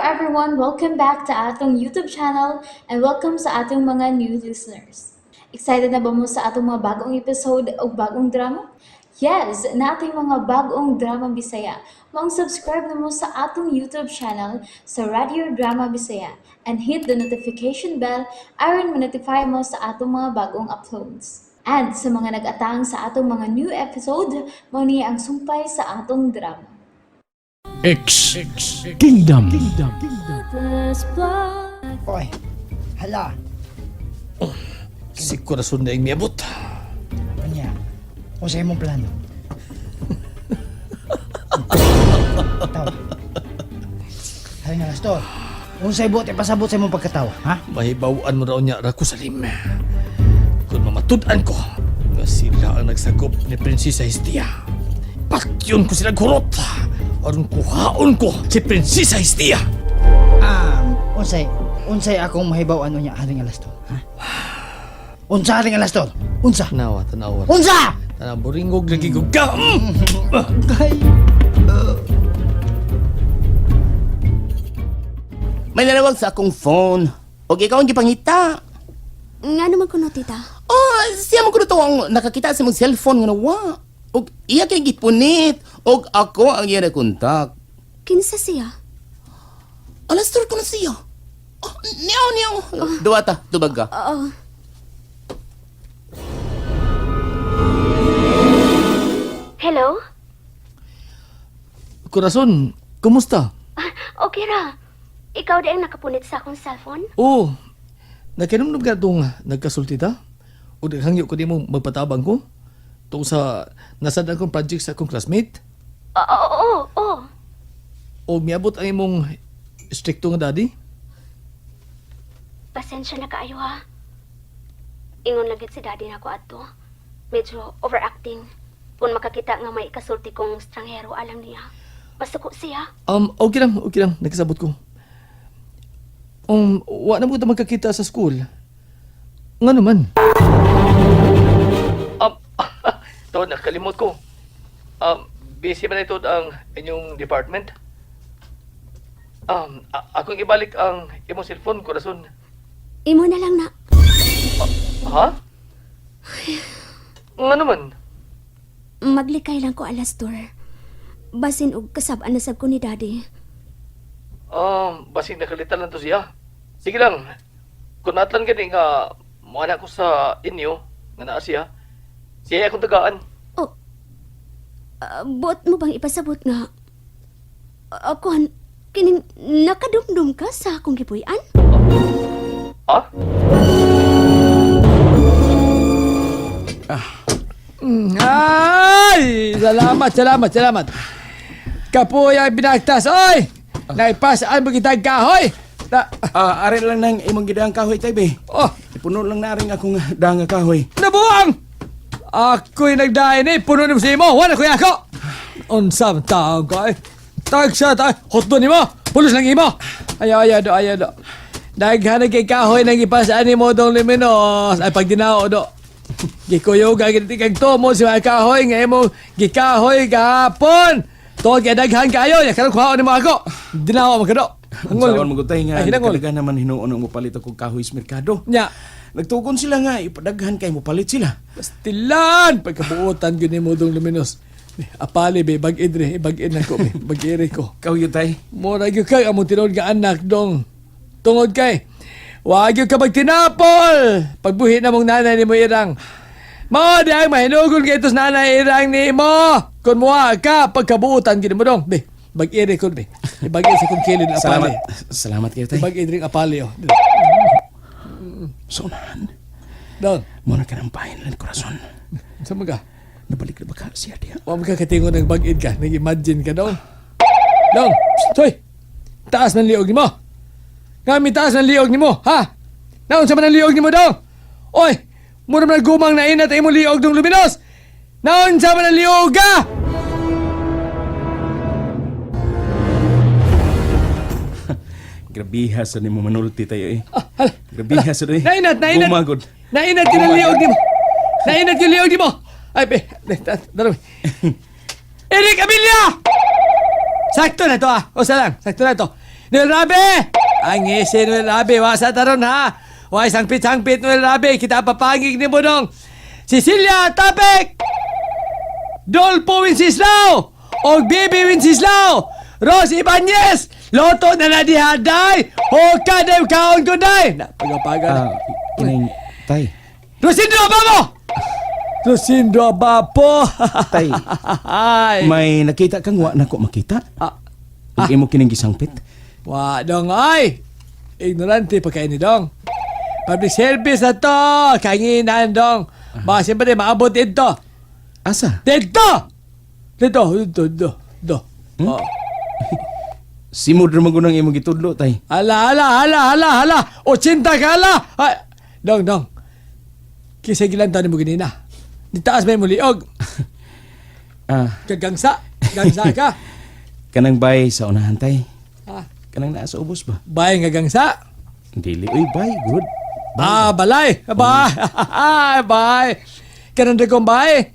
everyone! Welcome back to atong YouTube channel and welcome sa atong mga new listeners. Excited na ba mo sa atong mga bagong episode o bagong drama? Yes, nating mga bagong drama Bisaya. Maong subscribe na mo sa atong YouTube channel sa Radio Drama Bisaya and hit the notification bell aron ma-notify mo sa atong mga bagong uploads. And sa mga nag-atang sa atong mga new episode, mao ni ang sumpay sa atong drama. X Kingdom. Oy, hala. Si Corazon na yung miabot. Anya, kung sa imong plano. Tawa. Halina, Pastor. Unsay buot ipasabot sa imong pagkatawa, ha? Mahibawan mo raw niya Rakusalim. Kung mamatud-an ko, nga sila ang nagsagop ni Prinsesa Hestia. Patyon ko sila gurot. Aron kuhaon ko si Prinsesa Hestia. Unsay, unsay akong mahibaw-an unya haring Alastor, ha? Unsa haring Alastor? Unsa? Tanawa, tanawa. Unsa? Tanawa, buringog lagi ko ka. Kay May nanawag sa akong phone. Og ikaw ang gipangita. Nga naman kuno, tita. Oh, siya man kuno to ang nakakita sa imong cellphone nga nawa. Og iya kay gipunit. Og ako ang iya nakontak. Kinsa siya? Alas tur ko na siya. Oh, niyaw, niyaw. Duwata, tubag ka. Oo. Hello? Corazon, kumusta? Ah, okay ra. Ikaw di ang nakapunit sa akong cellphone? Oh, nakinumnum ka itong nagkasulti ta? O naghangyo ko di mo magpatabang ko? Tungkol sa nasadaan kong project sa akong classmate? Oo, oo, oo. O miabot ang imong stricto nga daddy? Pasensya na kaayo ha. Ingon lagi si daddy na ako adto. Medyo overacting. Kung makakita nga may kasulti kong stranghero, alam niya. Masuko siya. Okay lang, okay lang. Nagkasabot ko. Wa na mo kita magkakita sa school. Nga naman. To, nakalimot ko. Busy man ito ang inyong department. Akong ibalik ang imong cellphone, Corazon. Imo na lang na. Ha? Nga naman. Maglikay lang ko alas door. Basin og kasab-an na sab ko ni daddy. Basing nakalitan lang to siya. Sige lang. Kung natlan gani nga muana ko sa inyo nga naa siya. Siya akong tagaan. Oh, buot mo bang ipasabot nga? Kuan, kining nakadumdum ka sa akong gipuy-an? Ah? Ay! Salamat, salamat, salamat. Kapoy ang binagtas. Oy! Naipasaan mo kitang kahoy! Na, Ah, ari lang nang imong gidang kahoy tay be. oh, Ipuno lang na rin akong dang nga kahoy. nabuang! Ako'y nagdain eh. Puno ni mo sa imo. Wala ko'y ako! Unsam taong ko eh. Tagsa ta. Hotdo ni mo. Pulos lang imo. Ayaw, ayaw do, ayaw do. Daghan kay kahoy nang ipasaan ni mo dong liminos. Ay pagdinao do. Gikuyog ang kag tumo si mga kahoy nga imong gikahoy gahapon. Tuod kay daghan kayo, ya karon kuhaon nimo ako. Dinao man kado. Unsaon mo gud tay nga Ay, hinangol. nagkadagan naman hinuon ang mopalit ako kahoy sa merkado. Nya. Nagtugon sila nga ipadaghan kay mopalit sila. Pastilan! Pagkabuotan yun ni mo dong luminos. Apali be, bag-id re, bag-id na ko be, bag-iri ko. Ikaw yun tay. Mura gyud kay among tinuod nga anak dong. Tungod kay wag gyud ka magtinapol. Pagbuhi na mong nanay nimo irang. Mao di ang mahinugon kay tos nanay irang nimo. Kun muha ka pagkabuotan gyud mo dong. Be, bag-iri ko be. Ibag-iri sa kong kilid Salamat. apali. Salamat kayo tay. Ibag-id ring apali oh. So man, Dong, mo na ka ng pahin lang corazon. sa mga Nabalik na ba ka siya diha? Wa man ka katingon ng bag-id ka, nag-imagine ka dong. Dong, psst, hoy! Taas ng liog nimo. Nga mi taas ng liog nimo, ha? Naon sa man ang liog nimo dong? Oy, mura man ang gumang na inat imong liog dong luminos. Naon sa man ang liog ka? Grabiha sa nimo manulti tayo eh. Ah, hala. Grabiha sa eh. Nainat, nainat. Gumagod. Nainat yun ang liog nimo. Nainat yung liog nimo. Ay, be, daro. Eric Abilia! Sakto na to ah. Usa lang, sakto na to. Noel Rabe! Ang isi Noel Rabe, wasa taron ha. Wa sangpit-sangpit Noel Rabe, kita papangig ni Budong. Cecilia Tapek! Dolpo Wenceslao! Og Bibi Wenceslao! Rose Ibanez! Loto na na diha, day! Hoka day, kaon ko day! Na, pagapaga na. Ah, inay, tay. Rosindro Ababo! Rosindro Abapo! Tay. Ay. May nakita kang wa na ko makita. Ah, Ug imo kining gisangpit. Wa dong ay! Ignorante pa kayo ni dong. Public service na to! Kanginan dong! Baka siyempre maabot dito. Asa? Dito! Dito, dito, dito, dito. Oh. Simod ra man gud ang imong gitudlo, tay. Ala, ala, ala, ala, ala! 80 ka, ala! Ay, dong, dong. Kisa gilantaw ni mo ganina. Ditaas may muliog. Ah, Kagangsa. Gangsa ka. Kanang bay sa unahan, tay. Ah, Kanang naa sa ubos ba? Bay nga gangsa. Dili uy, bay good. Ah, balay. Bay. Bay. Kanang dagkong bay.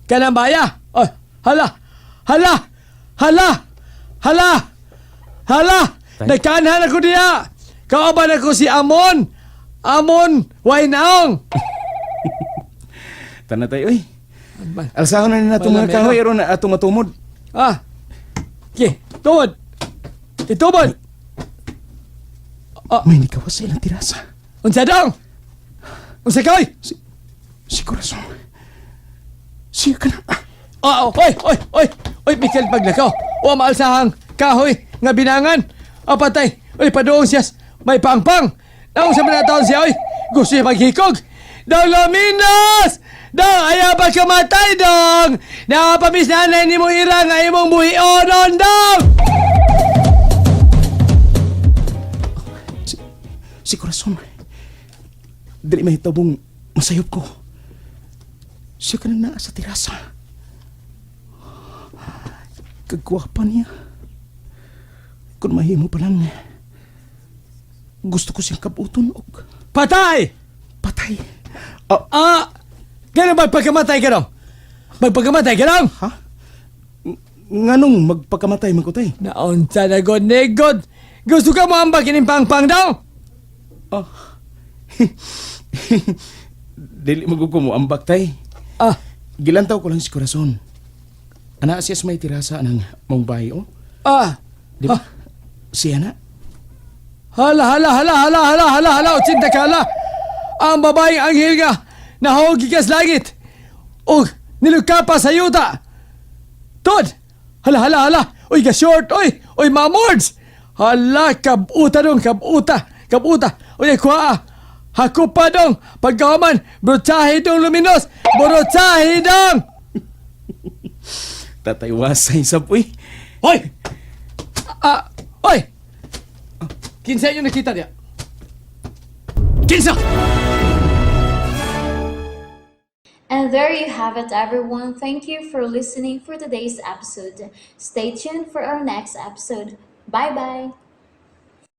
Kanang baya. Oh, hala. Hala. Hala. Hala. Hala. Tay. Nagkanhan ako diya. Kauban ako si Amon. Amon Wainaong. Tana tay uy. Alsahon na ni natong mga Wala, kahoy meron. aron na atong matumod. Ah. Okay, tumod. Itumod. Ah. May nikawas sa ilang tirasa. Unsa dong? Unsa kay? Si Corazon. Siya ka na. Ah, oh, oy, oy, oy. Oy, Michael paglakaw. O maalsahang kahoy nga binangan. O patay. Oy, paduong siya. May pangpang. Naong sa mga taon siya, oy. Gusto niya maghikog. Dong Lominos! Dong, ayaw pa kamatay, dong! Nakapamis na nanay ni mo ira nga imong buhionon, dong! Si Corazon. Dili mahitabong masayop ko. Siya ka na naa sa tirasa. Kagwapa niya. Kung mahimo pa lang, gusto ko siyang kabuton og Patay! patay. Ah, Ah! Ganun ba pagkamatay ka dong? Magpagkamatay ka dong? Ha? Nganong magpakamatay man ko tay? Naunsa na god negod. Gusto ka mo ambak kining pangpang daw? Oh. Dili mo ko mo ambak tay. Ah, Gilantaw ko lang si Corazon. Ana siya sa may tirasa ng mong bahay, oh. ah. Di ba? Siya na. Hala, hala, hala, hala, hala, hala, hala, utsinta ka, hala. Ang babaeng anghel nga, nahugi ka sa langit. Og, nilukapa sa yuta. Tod, hala, hala, hala. Uy, ka short, uy, uy, mamords. Hala, kabuta dong, kabuta, kabuta. Uy, kuha, ah. Hakupa dong, pagkahuman, brutsahe dong luminos, brutsahe dong. Tatay wasay sa uy. Hoy! Ah, hoy! Kinsa inyo nakita niya? Kinsa! And there you have it, everyone. Thank you for listening for today's episode. Stay tuned for our next episode. Bye bye.